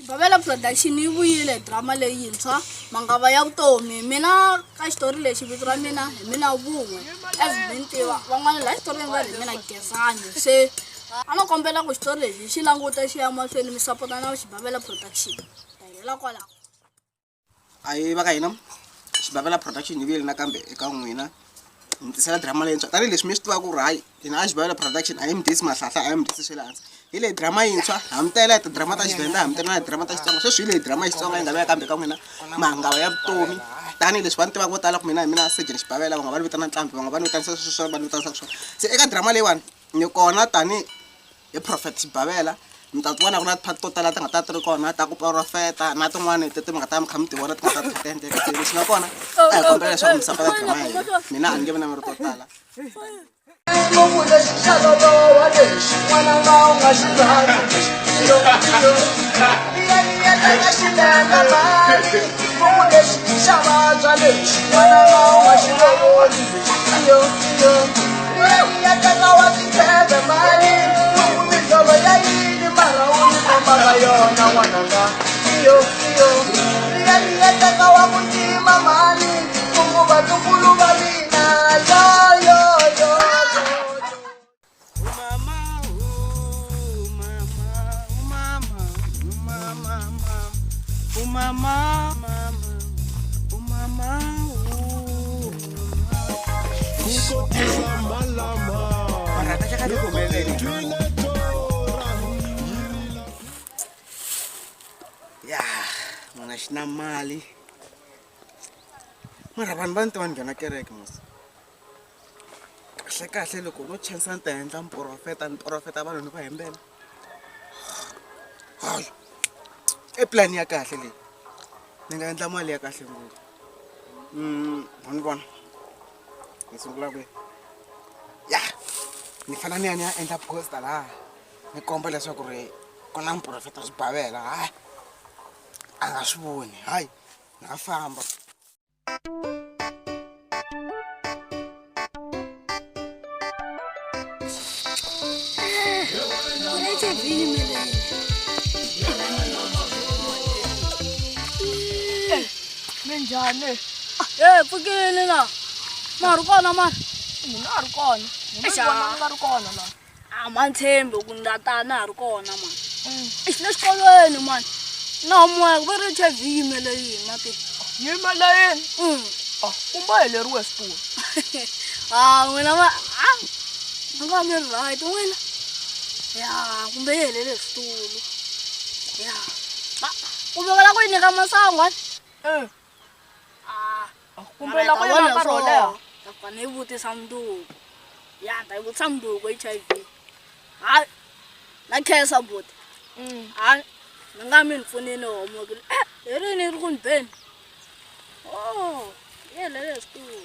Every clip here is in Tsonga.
Xibavela Production yi vuyile drama leyintshwa Mangava ya vutomi. Mina ka xitori lexi vito ra mina hi mina Vun'we as mi ni tiva van'wana laha xitorini va ri hi mina Gezani se a no kombela ku xitori lexi hi xi languta xi ya mahlweni mi sapota na Xibavela Production ta helela kwalaho. Ahee va ka hina Xibavela Production yi vuyile nakambe eka n'wina hi mi tisela drama leyintshwa tanihileswi mi swi tivaka ku ri hayi hina a Xibavela Production a hi mi dyisi mahlahla a hi mi dyisi swa le hansi hi leyi drama yintshwa ha mi tela ti-drama ta Xivenda ha mi tela na ti-drama ta Xitsonga sweswi hi leyi drama ya Xitsonga yi nga vuya kambe ka n'wina Mangava ya vutomi tanihileswi va ni tivaka vo tala ku mina hi mina Surgeon Xibavela va nga va ni vitana nqambi va nga va ni vitanisa sweswo va ni vitanisaka swona se eka drama leyiwani ni kona tani hi Prophet Xibavela mi ta vona ku na ti-part to tala ti nga ta ti ri kona ta ku profeta na tin'wani leti mi nga ta mi kha mi ti vona ti nga ta ti kha ti endleka se lexi nga kona a hi kombela leswaku mi sapota drama ya hina mina a ni nge vi na marito yo tala. Ximumu lexi xa loloha lexi n'wananga u nga xi rhandzi iyo iyo Liya liya teka xinene mali Ximumu lexi xa vabya lexi n'wananga u nga xi lovoli iyo iyo Liya liya teka wa tindleve mali Ximumu mihlovo ya yini mara u ni kombaka yona n'wananga iyo iyo Liya liya teka wa ku tima mali Ximumu vatukulu va mina yo yo yo yo Umama, umama, umama, umama, umama, umama, ya n'wana xi na mali mara vanhu va ni tiva ni nghena kereke mos Kahlekahle loko no chance ni ta endla muprofeta ni profeta vanhu ni va hembela hayi i plan ya kahle leyi ni nga endla mali ya kahle ngopfu wa ni vona ni sungula kwihi ya ni fanele ni ya ni ya endla poster laha ni komba leswaku ri ku na muprofeta Xibavela hayi a nga swi voni hayi na famba. Minjhani? Hey, pfukile na. Ma ri kona mara? Mina a ri kona. Mina vona nga ri kona na. A ma ni tshembi ku ni ta na ha ri kona mani. Eish, le xikolweni mani. Na homework va ri HIV yi yimele yini mati? Yimele yini? Ah, kumbe heleriwe switulu. Ah, n'wina ma ah, mi nga mi ri right n'wina. Ya, kumbe yi helele hi switulu. Ya. Kumbe va lava ku yi nyika masangu a? Eh. Ah. Kumbe la ku yima nkarhi wo leha. Ta fika ni yi vutisa mundzuku. Ya ni ta yi vutisa mundzuku H_I_V. Hayi na khensa buti. Hayi mi nga mi ni pfunile homework hi rini yi ri ku ni beni. Oh yi helele hi switulu.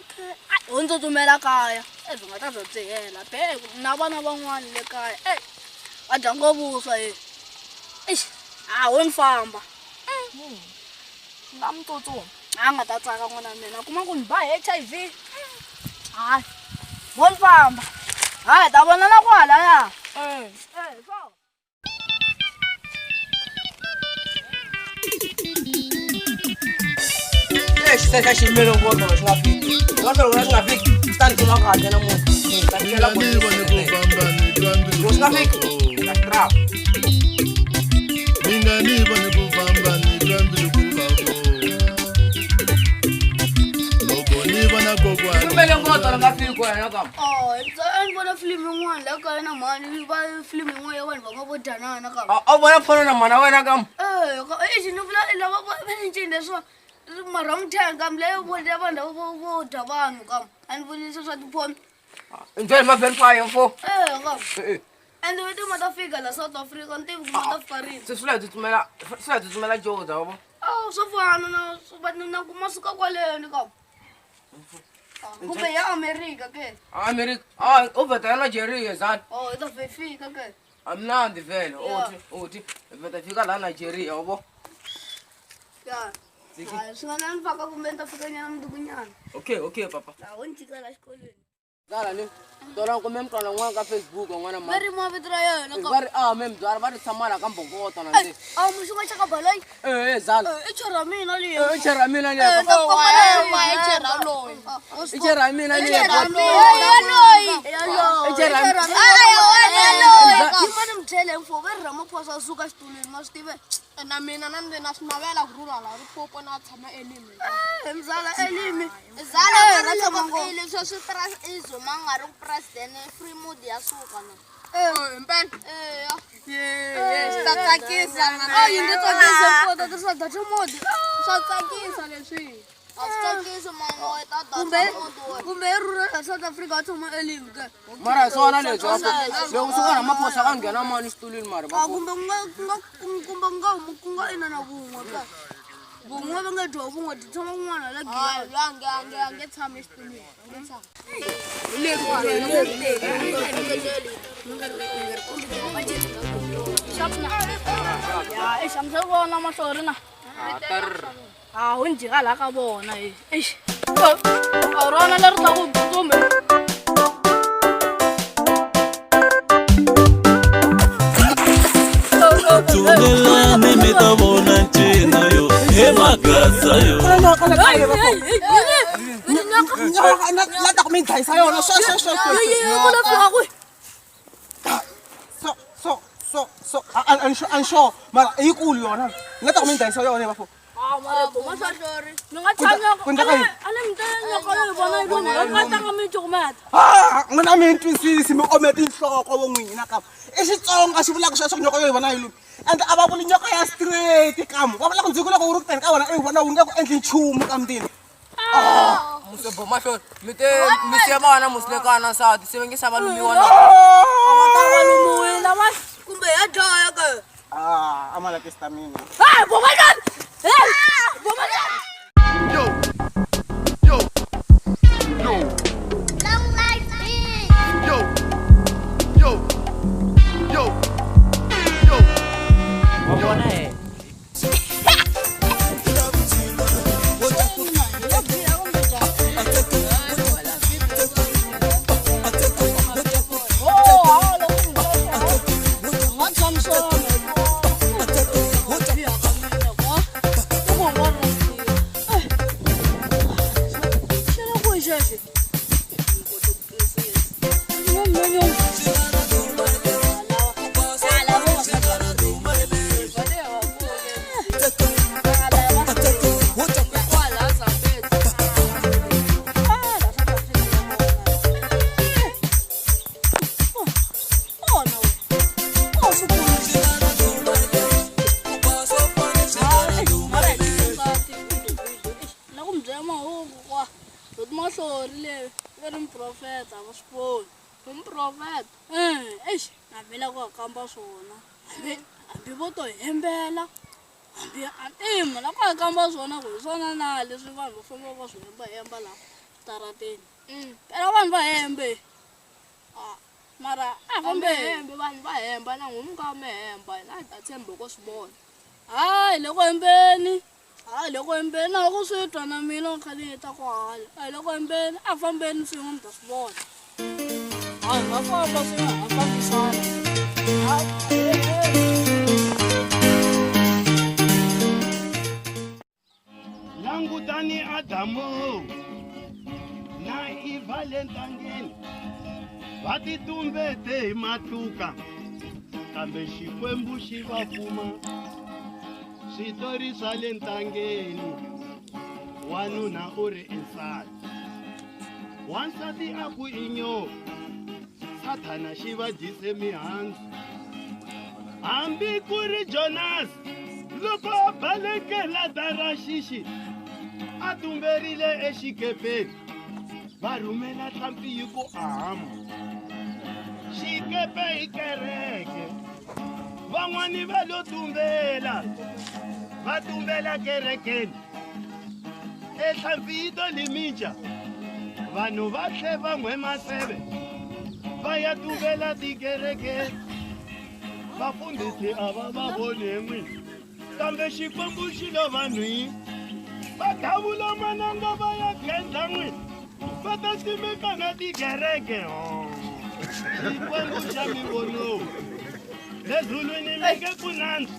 Okay ho ni tsutsumela kaya e byi nga ta za byi hela be na vana van'wana le kaya e va dya ngopfu vuswa he. Eish a ho ni famba. Nga mi tsutsuma. A nga ta tsaka n'wana wa mina kuma ku ni ba hi H_I_V hayi mo ni famba hayi hi ta vonana kwalaya. Eh. Eh so. Lexi se xa xiyimele ngopfu loko xi nga fiki. Loko loko xi nga fiki xi ta ni khoma kahle namuntlha. Ta ni chela Loko xi nga fiki ta xi trap. Mi nga ni voni ku famba ni twa mbilu ku vava. Loko ni vona kokwani. Xiyimele ngopfu ri nga fiki wena kam. Oh, a ni vona filimi yin'wana la kaya na mhani va filimi yin'wana ya vanhu va nga vo dyanana kam. A wu vona phone na mhana wena kam. Eh, exi ni vula lava va va ncini leswiwa ma-wrong turn kam leyo vo ya vanhu lava vo vo dya vanhu kam a ni vuli leswi swa tiphone. Enjoy ma vampire mfo. Eh, kam. Eh, eh. Ende va ti ma ta fika la South Africa ni tivi ku ma ta fika rini. Se swi la hi tsutsumela swi la hi tsutsumela Joza wa vo. Oh, swo fana na va na ku ma suka kwaleni kam. Kumbe ya America ke. America. Ah, u vheta ya Nigeria zani. Oh, yi ta fika ke. A mnandzi vhele. Uthi uthi vheta fika la Nigeria wa vo. Ya. Hayi swi nga na ni faka kumbe ni ta fika nyana mundzuku nyana. Okay, okay papa. La ho ni jika la xikolweni. Zala ni tolo kume mntwana un'wana ka Facebook un'wana Va ri mavito ra yena ka va ri a me mbyara va ri tshama la ka mbokota na ndzi a muxunga xa ka baloyi eh zala i chera mina liya i chera mina liya Eh, ta komba i chera loyi i chera mina liya loyi i chera yimani mi byele mfo va ri Ramaphosa a suka xitulwini ma swi tive na mina na ndzi na swi navela ku rhurha laha Limpopo na tshama elimi mzala elimi Zala Eh, va ra ri tshama loko ngopfu. leswi swi Zuma nga ri president free mood ya suka na. Impela Eh, swi ta tsakisa a yi nge tsakisi mfo ta tirhisa data mode swa tsakisa leswi A swi tsakisi mani wa ta data kumbe mode wena. kumbe i rhurha la South Africa a tshama elimi ke mara hi swona leswi loko suka Ramaphosa ka nghena mani xitulwini mara a kumbe ku nga kumbe ku nga humi ku nga ina na vun'we ka vun'we va nge dyohi vun'we ti tshama kun'wana la hayi loyi a nge a nge a nge tshami exitulwini a nge tshami ya eish a mi se vona mahlori na a wu njhika laha ka vona eish a rona leri ta ku tsutsumbe Tsungelani mi ta vona ncino yo he magasa yo La ta ku mi dlayisa yona so so so so so so so so sure mara i yikulu yona la ta ku mi dlayisa yona bafo n'wina mi twisisi mi ome tinhloko vo n'wina kam i Xitsonga xi vulaka sweswo nyoka yo yi vona yi lumi ende a va vuli nyoka ya straight kam va vula ku ndziko loko wu ri ku teni ka wena i vona wu nge ku endli nchumu ka mutini musebo mahlori mi te mi siya vana musilekana nsati se va nge sa va lumiwa na kumbe ya dlaya ke a ma laki stamina Yo, yo, yo, Long life big. yo, yo, yo, yo. wa vona he La ku mi byela mahungu kwa loko mahlori le va ri muprofeta va swi voni i muprofeta eish na vhela ku kamba swona hambi vo to hembela hambi a la ku kamba swona ku hi swona na leswi vanhu va famba va swi hemba hemba laha switarateni phela vanhu va hembe mara a fambe hembe vanhu va hemba na n'wina mi nga mi hemba hina hi ta tshemba ku swi vona hayi loko hembeni hayi loko hembeni na ku swi twa na mina kha ni ta ku hala a loko hembeni a fambeni swin'we mi ta swi vona hayi nga famba swin'we ha fambisana Langutani Adamu na Eva le ntangeni va titumbete hi matluka kambe Xikwembu xi va kuma switori swa le ntangeni wanuna u ri i nsati wansati a ku i nyoka Sathana xi va dyise mihandzu hambi ku ri Jonas loko a balekela Tarashishi a tumberile exikepeni va rhumela nhlampfi yi ku ahama xikepe i kereke van'wani va lo tumbela va tumbela kerekeni ehlampfi yi to liminca vanhu va tlhe va n'we maseve va ya tumbela tikerekeni vafundhisi a va va voni n'wini kambe Xikwembu xi lo vanhu va davula mananga va ya khendla n'wini Va ta simeka na tikereke ho. Xikwembu xa mi vono. Le zulwini mi nge ku nantswa.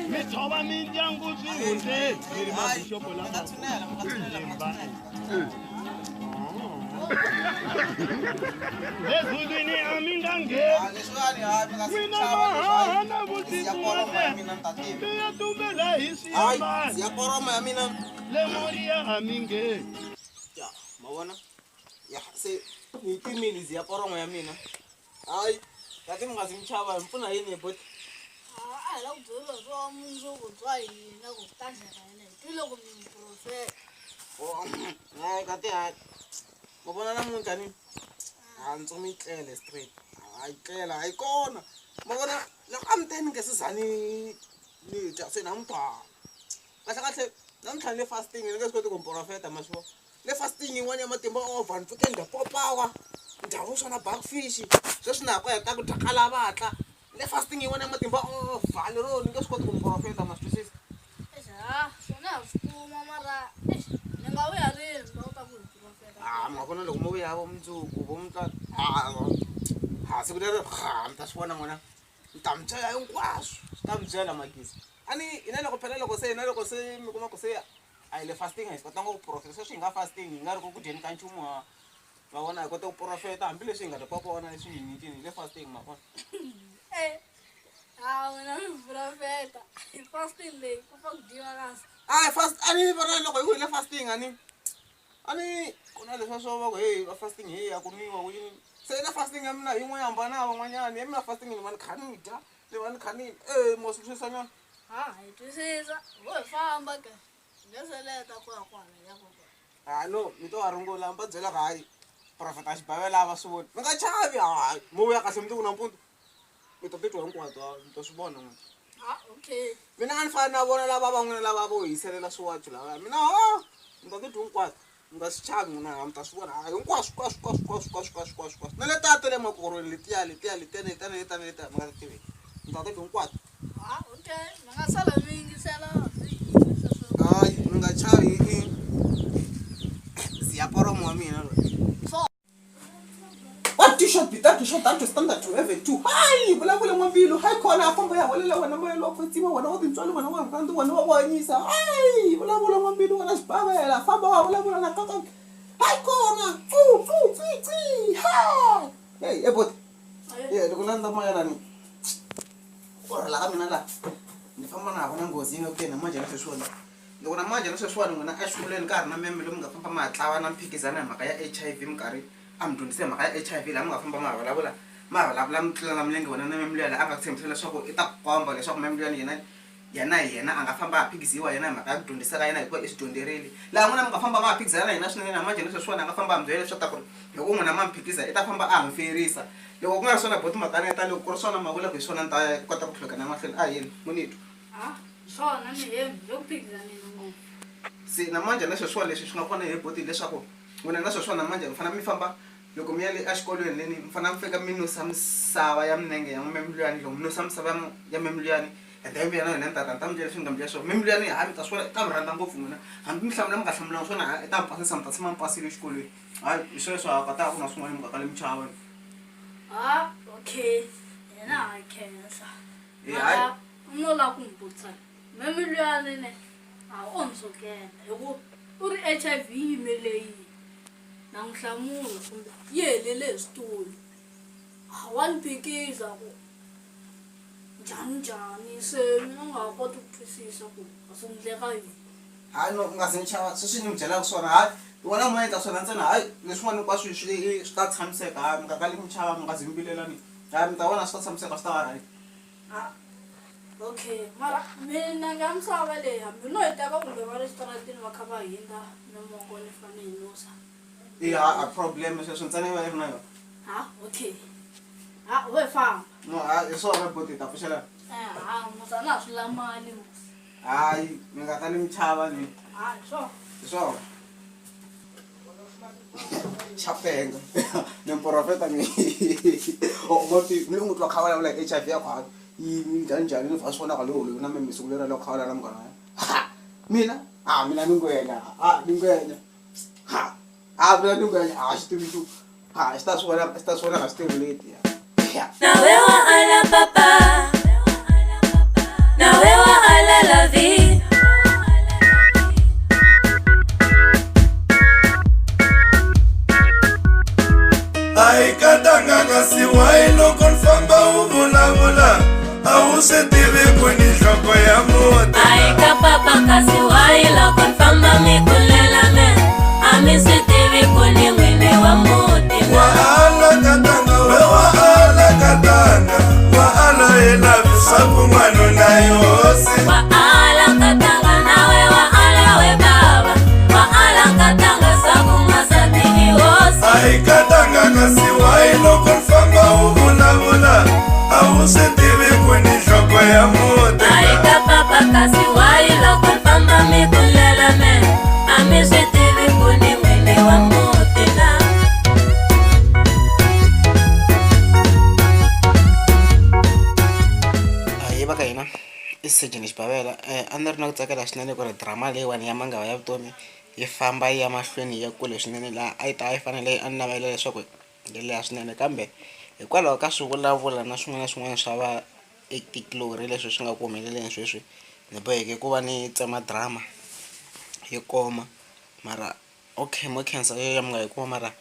Mi tshova mindyangu swihundleni mi ri mabixopo lama yimba. Le zulwini a mi nga ngheni. N'wina mahaha na vusiku mate. Mi ya tumbela hi swiambalo. Ya koroma ya mina. Le Moriya a mi ngheni. Ya, ma vona? Ya, se ni yi timile ziya koromo ya mina. Hayi, kati mi nga zi mi chava mi pfuna yini buti? A hi la ku byeriwa swa mundzuku bya hina ku ta ndlela yena hi twile ku mi muprofeta. Oh, hayi kati hayi. Ma vona namuntlha ni ha ntsumi yi tlele straight. Hayi tlela hayi kona. Ma vona loko a mi te ni nge se za ni ni dya se namuntlha. Kahle kahle namuntlha ni le fasting ni nge swi koti ku mi profeta ma swi vona. Le fasting yin'wana ya matimba over ni pfuke ni dya popawa ni dya vuswa na bakfish sweswi na ha ku heta ku dya kalavatla le fasting yin'wana ya matimba over lero ni nge swi koti ku mi profeta ma swi twisisa. Eish ha swona ha swi kuma mara eish ni nga vuya rini mi ta kota ku hi profeta. Ha ma vona loko mo vuya vo mundzuku vo mutla ha ha siku lero ha mi ta swi vona n'wina ni ta mi byela hinkwaswo swi ta mi byela magezi a ni hina loko phela loko se hina loko se mi kuma ku se a hi le fasting a hi kotanga ku profeta sweswi hi nga fasting hi nga ri ku ku dyeni ka nchumu ha ma vona hi kota ku profeta hambileswi hi nga ta kona leswi hi nyikini hi le fasting ma vona. Eh ha wena mi profeta fasting leyi ku fa ku dyiwa kahle. A fast a ni vona loko hi ku hi le fasting a ni a ni ku na leswiya swo va ku heyi va fasting heyi a ku nwiwa ku yini se na fasting ya mina yin'we yi hambana na van'wanyana ya mina fasting ni va ni kha ni dya ni va ni kha ni e mo swi twisisa nyana. Ha hi twisisa ho hi famba ke hi nge se leta ku ya kwala hi yaka kona. Ha no mi to va rungula mi va byela ku hayi profeta Xibavela a va swi voni mi nga chavi hayi mo vuya kahle mundzuku nampundzu mi ta titwa hinkwato mi ta swi vona n'wina. Ha okay. Mina a ni fani na vona lava van'wana lava vo hiselela swiwacho lavaya mina ho mi ta titwa hinkwato mi nga swi chavi n'wina ha mi ta swi vona ha hinkwaswo hinkwaswo hinkwaswo hinkwaswo hinkwaswo hinkwaswo hinkwaswo na letiya ta le makorweni letiya letiya letiya letiya letiya letiya mi nga ti tiveki mi ta titwa hinkwato. Ha okay mi nga sala mi yingisela hayi mi nga chavi i ziyaporomo wa mina loyi. What t-shirt be that t-shirt that standard to heaven too. Hayi vulavula n'wambilu hayi khona a famba ya holela wena moya lowa kwetsima wena wa tintswalo wena wa rirhandzu wena wa ku hanyisa hayi vulavula n'wambilu wena xibavela famba wa vulavula na kaka hayi kona cu cu ci ci ha hey e boti ye loko landza moya lani ku rhela ka mina laha ni famba na ha vona nghozi yi nga ku teni na sweswiwani loko na manjhe na sweswiwani n'wina exikolweni ka ha ri na meme lomu nga famba ma ha tlawa na mphikizano hi mhaka ya H_I_V minkarhi a mi dyondzise hi mhaka ya H_I_V laha mi nga famba ma ha vulavula ma ha vulavula mi tlulana milenge wena na meme luya la a nga ku tshembisa leswaku i ta ku komba leswaku meme luyani yena yena hi yena a nga famba a ha phikiziwa yena hi mhaka ya ku dyondzisa ka yena hikuva i swi dyondzerile laha n'wina mi nga famba ma ha phikizana na yena swinene na manjhe na sweswiwani a nga famba a mi byela leswaku ta ku ri loko n'wina ma mi phikiza i ta famba a ha mi feyirisa loko ku nga ri swona boti makaneta loko ku ri swona ma vula ku hi swona ni ta kota ku tlhokana mahlweni a yini mo ni twa. Ha swona ni hembi le ku phikizaneni ngopfu. Se na manjhe na sweswiwani leswi swi nga kona he boti hileswaku n'wina na sweswiwani na manjhe mi fanele mi famba loko mi ya le exikolweni leni mi fanele mi fika mi nusa misava ya minenge ya meme luyani loko mi nusa misava ya meme luyani and then mi ya na yona ni tata ni ta mi byela leswi ni nga mi byela swona meme luyani hayi mi ta swi vona i ta mi rhandza ngopfu n'wina hambi mi hlamula mi nga hlamulanga swona hayi i ta mi pasisa mi ta tshama mi pasile exikolweni hayi hi sweswo a kota ku na swin'wana mi nga kali mi chava. Ha okay yena ha khensa. Eh, hayi. Mara no lava ku n'wi vutisa meme luyani ne a o ni sukela hi ku u ri H_I_V yi yimele yini na n'wi hlamula kumbe yi helele hi switulu a wa ni phikiza ku njhani njhani se mina ni nga ha koti ku twisisa ku a swi endleka yini. Hayi no u nga ze ni chava sweswi ni mi byelaka swona hayi wena mo endla swona ntsena hayi leswin'wana hinkwaswo swi swi ta tshamiseka hayi mi nga kali mi chava mi nga zi mi vilela ni hayi mi ta vona swi ta tshamiseka swi ta va right. Ha okay mara minenge ya misava leyi hambi no yi teka kumbe va le xitaratini va kha va hindza mimoko ni fane hi nusa. Ya a problem sweswo ntsena yi va yi ri na yona. Ha okay ha we famba. No ha hi swona buti hi ta pfuxelana. Ha musa na ha swi la mali musa. Hayi mi nga kali mi chava ni. Ha hi swona. Hi swona. Xa penga ni muprofeta ni mati ni n'wi twa kha vulavula hi H_I_V ya ku ha yi njhani njhani ni vha swi vona ka loyi loyi na meme siku leriya loko kha vulavula na munghana wa yena ha mina ha mina ni ngwenya ha ni ngwenya ha. A mina ni ku a xi tivi nchumu a xi ta swi vona xi ta swi vona nga swi tivi leti ya. Nawe wa ala papa Nawe wa ala la vie A yi katanga kasi wayi loko ni famba u vulavula a wu swi tivi ku ni nhloko ya muti Ayi ka papa kasi wayi loko ni famba mi kulela me A mi swi tivi ku ni n'wini wa muti wa ala katanga we wa ala katanga wa ala hi lavi swa ku n'wanuna yi hosi Wa ala katanga nawe wa ala we baba Wa ala katanga saku n'wansati i hosi a yi katanga kasi wayi loko ni famba u vulavula a wu swi tivi ku ni nhloko ya muti Ayi ka papa kasi wayi loko ni famba mi kulela me A mi swi tivi ku ni n'wini wa muti na Ahee va ka hina i Surgeon Xibavela a ni ri na ku tsakela swinene ku ri drama leyiwani ya Mangava ya Vutomi yi famba yi ya mahlweni yi ya kule swinene laha a yi ta yi fanele a ni navela leswaku yi leha swinene kambe hikwalaho ka swivulavula na swin'wana na swin'wana swa va leswi swi nga ku humeleleni sweswi ni boheke ku va ni tsema drama yi koma mara okay mo khensa yo mi nga yi kuma mara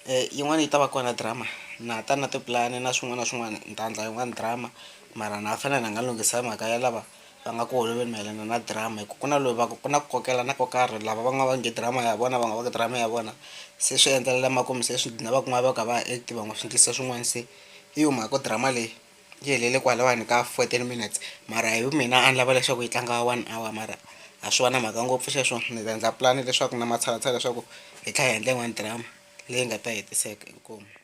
yin'wana yi ta va kona drama na ha ta na tipulani na swin'wana na swin'wana ni ta endla yin'wana drama mara na ha fanele ni rhanga ni lunghisa mhaka ya lava va nga ku holoveli mayelana na drama hi ku ku na loyi va ku ku na ku kokelana ko karhi lava va nga va nge drama ya vona va nga va ku drama ya vona se swi endzelela makumu se swi dlina va kuma va kha va act van'we swi endlisa swin'wana se hi yo mhaka ku drama leyi yi helele kwalawani ka 14 minutes mara hi mina a ni lava leswaku yi tlanga one hour mara a swi va na mhaka ngopfu sweswo ni ta endla pulani leswaku na matshalatshala leswaku hi tlhela hi endla yin'wana drama leyi nga ta hetiseka inkomu.